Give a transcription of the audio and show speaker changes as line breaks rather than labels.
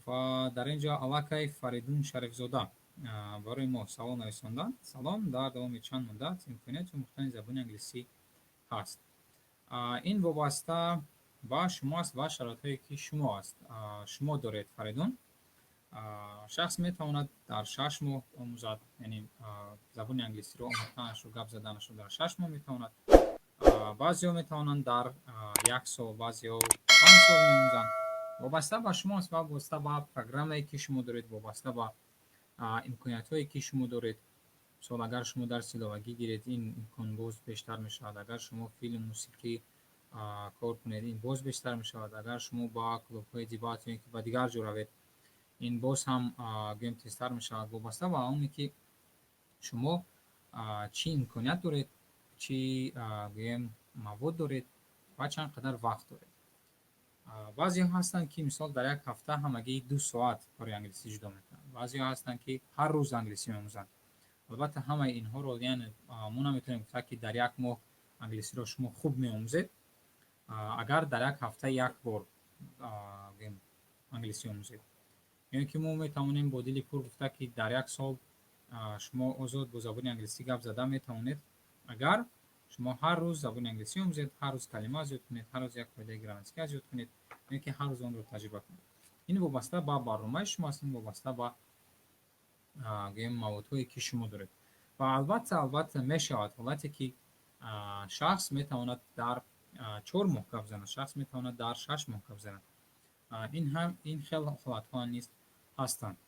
Ва дар ин ҷо аллакай Фаридун Шарифзода барои мо савол нависонданд: «Салом, дар давоми чанд муддат имконияти омӯхтани забони англисӣ ҳаст?» Ин вобаста ба шумо аст ва шароитҳое, ки шумо аст, шумо доред, Фаридун. Шахс метавонад дар 6 моҳ омӯзад, яъне забони англисиро омӯхтанашро, гап заданашро дар 6 моҳ метавонад. Баъзеҳо метавонанд дар як сол, баъзеҳо 5 сол меомӯзанд. Вобаста ба шумо аст ва вобаста ба программае, ки шумо доред, вобаста ба имкониятҳое, ки шумо доред. Мисол, агар шумо дарси иловагӣ гиред, ин имкон боз бештар мешавад. Агар шумо филм, мусиқӣ кор кунед, ин боз бештар мешавад. Агар шумо ба клубҳои дебат ё ин ки ба дигар ҷо равед, ин боз ҳам, гӯем, тезтар мешавад. Вобаста ба оне, ки шумо чӣ имконият доред, чӣ, гӯем, мавод доред ва чанд қадар вақт доред. Баъзеҳо ҳастанд, ки, мисол, дар як ҳафта ҳамагӣ 2 соат барои англисӣ ҷудо мекунанд. Баъзеҳо ҳастанд, ки ҳар рӯз англисӣ меомӯзанд. Албатта, ҳамаи инҳоро, яъне мо наметавонем гуфта, ки дар як моҳ англисиро шумо хуб меомӯзед, агар дар як ҳафта як бор, гӯем, англисӣ омӯзед. Ё ин ки мо метавонем бо дили пур гуфта, ки дар як сол шумо озод бо забони англисӣ гап зада метавонед, агар шумо ҳар рӯз забони англисӣ омӯзед, ҳар рӯз калима аз ёд кунед, ҳар рӯз як қоидаи грамматикӣ аз ёд кунед ё ки ҳар рӯз онро таҷриба кунед. Ин вобаста ба барномаи шумо аст, ин вобаста ба, гӯем, маводҳое, ки шумо доред. Ва албатта, мешавад ҳолате, ки шахс метавонад дар 4 моҳ гап занад, шахс метавонад дар 6 моҳ гап занад. Ин ҳам, ин хел ҳолатҳо низ ҳастанд.